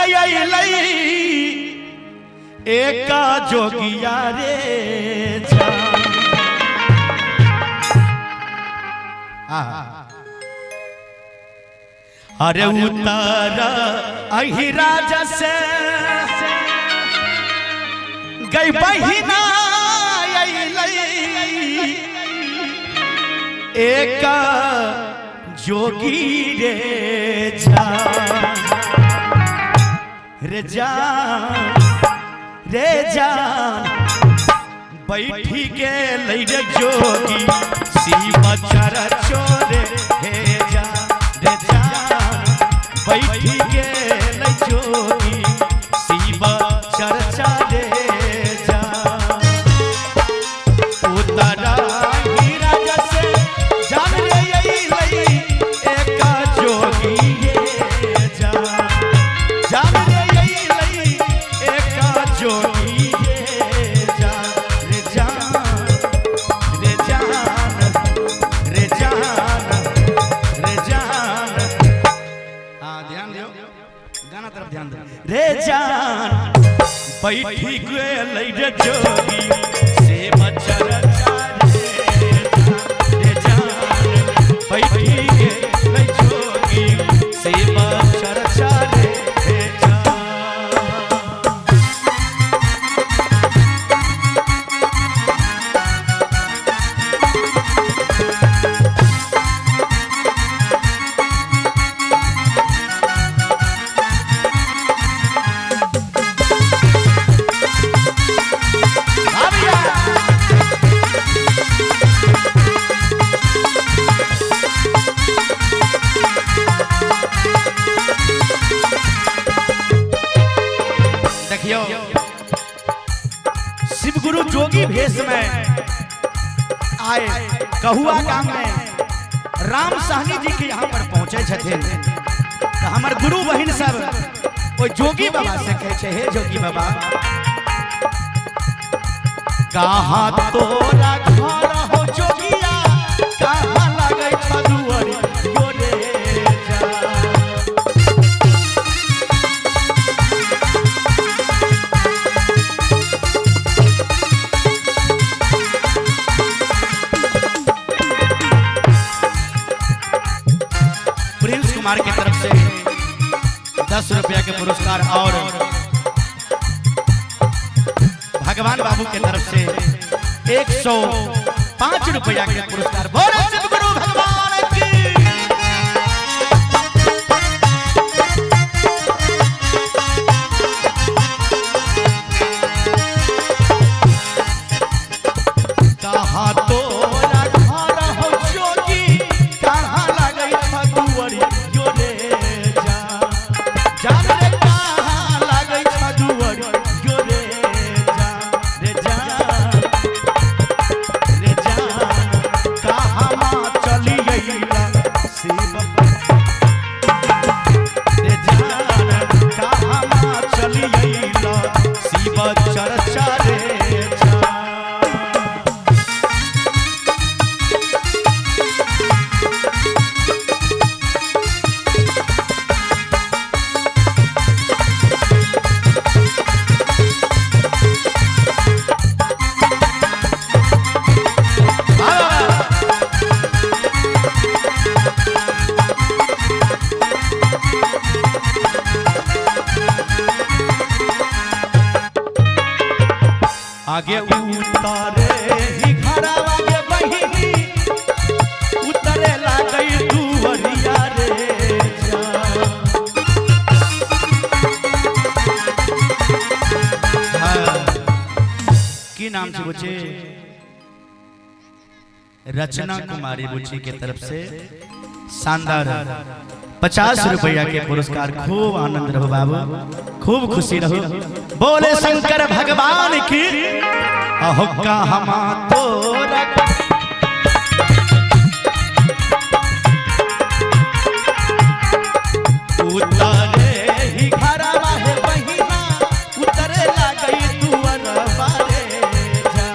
रे अइलै एका जोगिया रे जा। आहा। अरे उतर अहि राजा से गई बहिना अइलै एका जोगी रे जा रे जा रे जान बैठी गेल रे जोगी शिव चर चोरे हे जा रे जान बैठी गेल जोगी शिव चर्चा रे जा। उतरा हीरा जैसे जान रे अइलै एका जोगी रे जा जान रे अइलै एका जोगी रे जा रे जान रे जान रे जान रे जान। हाँ ध्यान दियो, गाना तरफ ध्यान दो। रे जान बैठी गेल रे जोगी से मचर रे जान बैठी गेल जोगी से मचर रे जान। देखियो शिव गुरु जोगी भेष में आए कहुआ गांव में राम सहनी जी के यहाँ पर पहुंचे छथिन तो हमर गुरु बहिन सब ओइ जोगी बाबा से कहे छे, हे जोगी बाबा कहाँ तोरा घर हो जोगिया कहाँ लगै छ दुआरी यो रे जा। प्रिंस कुमार की तरफ से 10 रुपया के पुरस्कार और भगवान बाबू के तरफ से 105 रुपया के पुरस्कार। बोलो शिव गुरु भगवान की। कहाँ तोरा घर हो जोगी कहाँ लगै छ दुआरी यो रे जा जान रे कहाँ लगै छ दुआरी यो रे जा रे जान रे जान कहाँ मा चली अइला शिव रे जान कहाँ मा चली अइला शिव चर्चा रे जा। आगे उतारे ही घरवा के बहिनी उतरे लागई दुवरिया रे जा। हाँ, की नाम छे बुच्ची? रचना कुमारी बुच्ची के तरफ से शानदार 50 रुपया के पुरस्कार। खूब आनंद रहो बाबू, खूब खुशी रहो। बोले शंकर भगवान की। अहो कहाँ तोरा उतरे ही घरवा हे बहिना उतरे लागई दुअरवा रे जा।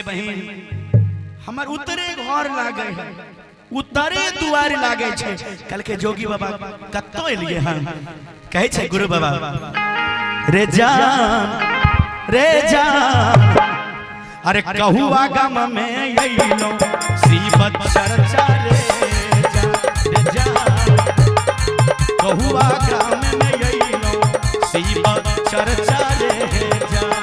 बहिन हमर उतरे घर लागे है, उतरे दुआर लागे छै। कल के जोगी बाबा कतौ एलिए हन? कहै छै गुरु बाबा रे जान रे जान, अरे कहुआ गम में अइलो शिव चर्चा रे जान रे जान, कहुआ गम में अइलो शिव चर्चा रे जान।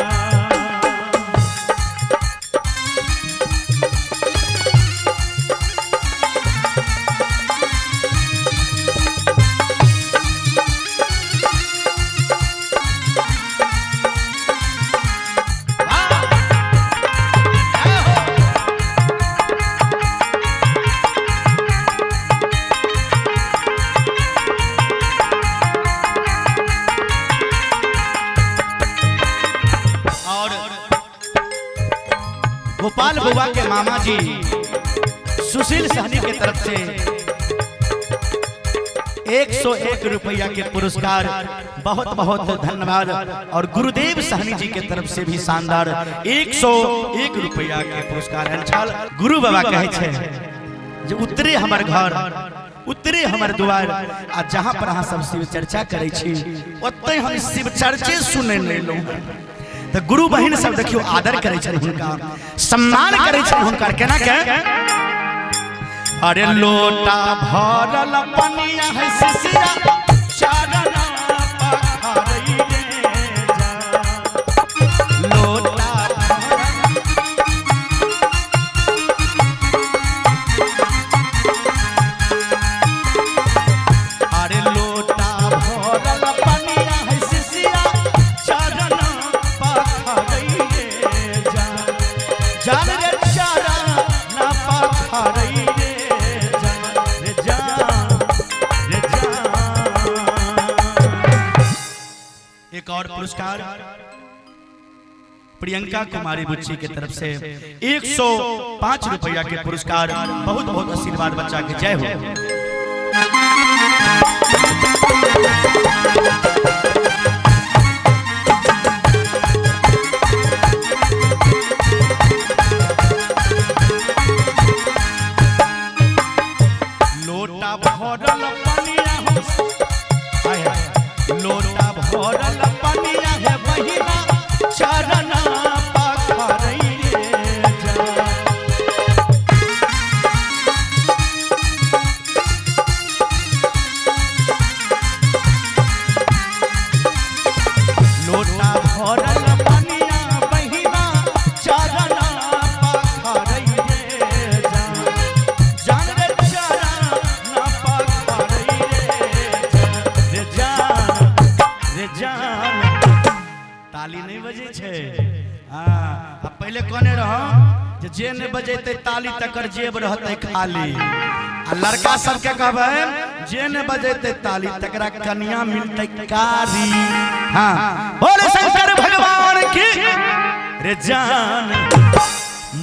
और गोपाल बुआ के मामा जी सुशील सहनी के तरफ से 101 रुपया के पुरस्कार, बहुत बहुत धन्यवाद। और गुरुदेव सहनी जी के तरफ से भी शानदार 101 रुपया के पुरस्कार आयल छल। गुरु बाबा कहै छै जे उतरे हमर घर, उतरे हमर द्वार, आ जहाँ पर अहाँ सब शिव चर्चा करै छी ओतै हम शिव चर्चे सुनै लेलहुँ। तऽ गुरु बहिन सब देखियौ आदर करै छनि हुनका, सम्मान करै छनि हुनकर। केना के अरे लोटा भरल पनिया है सिसिया चरण पखारै रे जा, लोटा भरल अरे लोटा भरल पनिया है सिसिया चरण पखारै रे जा, जान रे चरण पखारै रे जा, रे जा रे जा। एक और पुरस्कार प्रियंका कुमारी बुच्ची के तरफ से 105 रुपया के पुरस्कार, बहुत बहुत आशीर्वाद बच्चा के, जय हो। लोटा भरल पनिया हो, हाय हाय, लोटा भरल पनिया है बहिना चरण पखारै रे जा। लोटा भरल पनिया बहिना चरण पखारै रे जा, जान रे चरण पखारै रे जा, रे जान रे जान। ताली नहीं बजै छै। हाँ, आ पहिले कहने रहो जे जे नहि बजेतै ताली तकर जेब रहतै खाली। आ लड़का सबके कहबै जे नहि बजेतै ताली तकरा कनिया मिलतै कारी। हाँ बोले शंकर भगवान की रे जान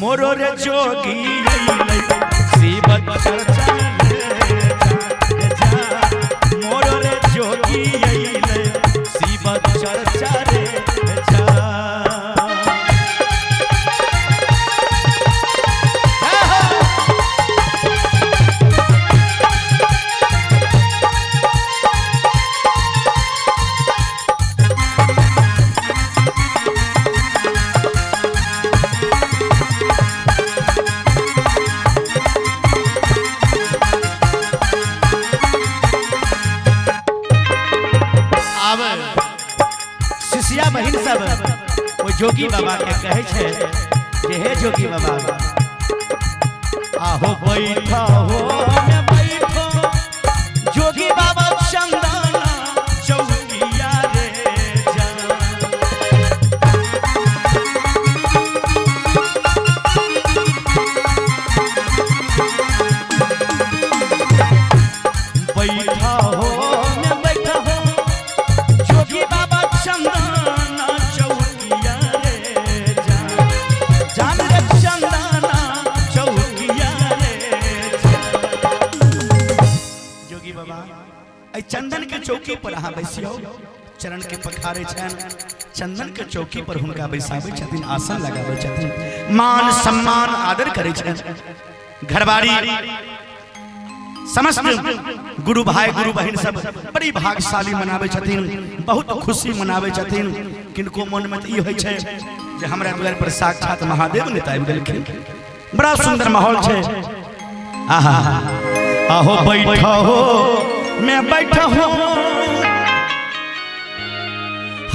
मोरो रे जोगी अइलै शिव चर्चा रे जान, मोरो रे जोगी अइलै शिव चर्चा रे जान। आब शिष्या बहिन सब ओ जोगी बाबा के कहै छै जे हे जोगी बाबा आहो बैठो हो में बैठो जोगी बाबा चंदना चौकिया रे जान। बैठा हो में बैठा हो जोगी बाबा चंदना चौकिया रे जान, जान रे चंदना चौकिया रे जान। जोगी बाबा एहि चंदन के चौकी पर अहाँ बैसियौ, चरण के पखारे छनि। चंदन के चौकी पर हुनका बैसाबै छथिन, आसन लगाबै छथिन, मान सम्मान आदर करै छथिन। घरबारी समस्त गुरु भाई गुरु बहिन सब बड़ी भाग्यशाली मनाबै छथिन, बहुत खुशी मनाबै छथिन। किनको मन में तऽ ई होइ छै जे हमरा द्वार पर साक्षात महादेव ने आबि गेलखिन। बड़ा सुंदर माहौल छै। आहा आहो बैठो मैं बैठो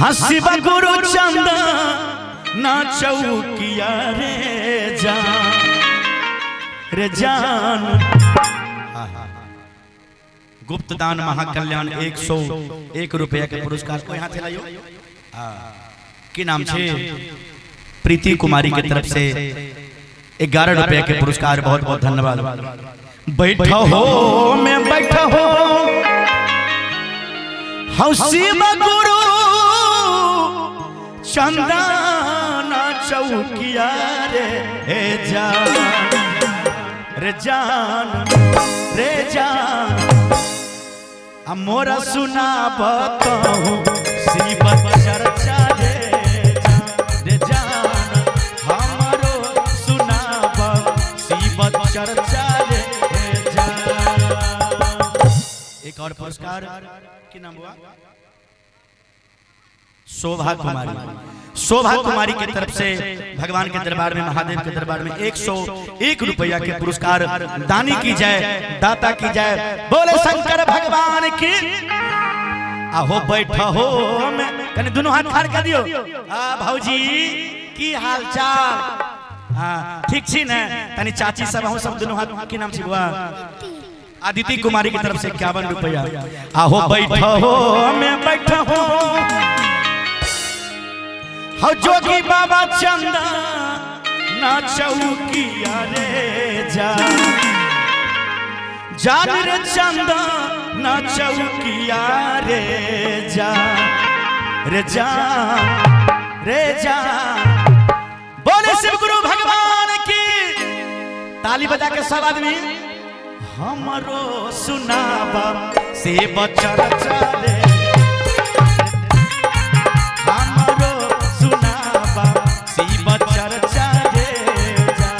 हंसी गुरु चंदा ना चौकिया रे जान रे जान। गुप्त दान महाकल्याण 101 रुपया के पुरस्कार कोई हाथ लाइयो। की नाम छे? प्रीति कुमारी के तरफ से 11 रुपया के पुरस्कार, बहुत बहुत धन्यवाद। बैठो हो मैं बैठो हो शिव गुरु चंदना चौकिया रे जान रे जान रे जान। मोरा सुना बताऊं शिव चर्चा रे जान रे जान, हमरो सुनाब शिव चर्चा रे जान। एक और पुरस्कार की नाम हुआ शोभा कुमारी। शोभा कुमारी के तरफ से भगवान के दरबार में, महादेव के दरबार में 101 रुपया के पुरस्कार दानी की जाए, दाता की जाए। बोले शंकर भगवान की। आहो बैठो हो मैं कने दोनों हाथ खाड़ कर दियो। आ भौजी की हाल चाल? हाँ ठीक छी ने? तनी चाची सब हम सब दोनों हाथ। की नाम छी बुआ? आदिति कुमारी की तरफ से 51 रुपया। आहो बैठो हो मैं बैठो हो हो जोगी बाबा चंदा ना चौकिया रे जा जान रे चंदा ना चौकिया रे जा रे जा रे जा। बोले शिव गुरु भगवान की। ताली बजा के सब आदमी हमरो सुनाबा से चर्चा रे, हमरो सुनाबा शिव चर्चा रे जा।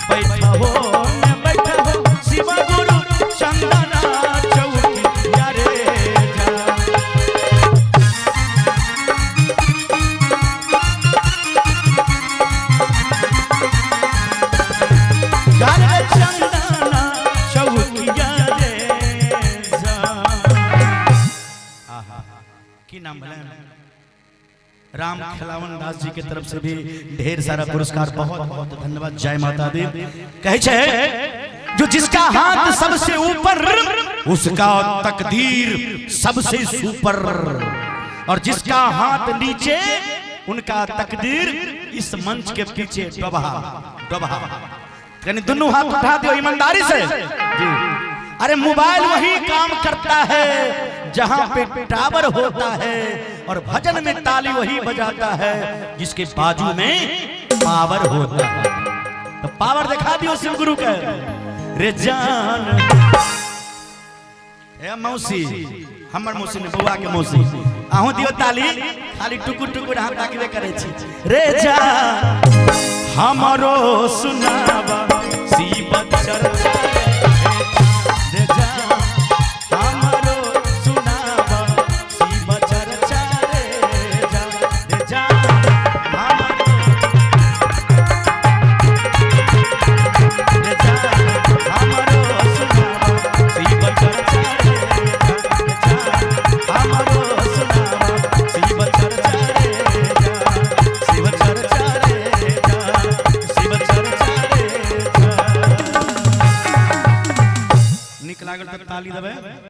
बैठो बैठो शिव गुरु चंदना चौकिया रे जा। चंदना चौकिया रे जा। आहा की नाम भले? राम खिलावन दास जी के तरफ से भी ढेर सारा पुरस्कार, बहुत बहुत धन्यवाद। जय माता दी। कहे छे जो जिसका हाथ सबसे ऊपर उसका तकदीर सबसे सुपर, और जिसका हाथ नीचे उनका तकदीर इस मंच के पीछे डबहा डबहा। यानी दोनों हाथ उठा दियो ईमानदारी से जी। अरे मोबाइल वही काम करता है जहां पे टावर होता है, और भजन में ताली वही बजाता है जिसके बाजू में पावर होता है। तो पावर दिखा दियो शिव गुरु के रे जान। ए मौसी, हमर मौसी ने बउआ के मौसी, अहूँ दियो ताली। खाली टुकुर टुकुर हाथ ताकबे करे छी रे जान। हमरो सुनाबा शिव चर्चा रे जान, हमरो सुनाबा शिव चर्चा रे जान रे जान, हमरो रे जान, हमरो सुनाबा शिव चर्चा रे जान, हमरो सुनाबा शिव चर्चा रे जान, शिव चर्चा रे जान, शिव चर्चा रे जान। नीक लागल तऽ ताली देबै।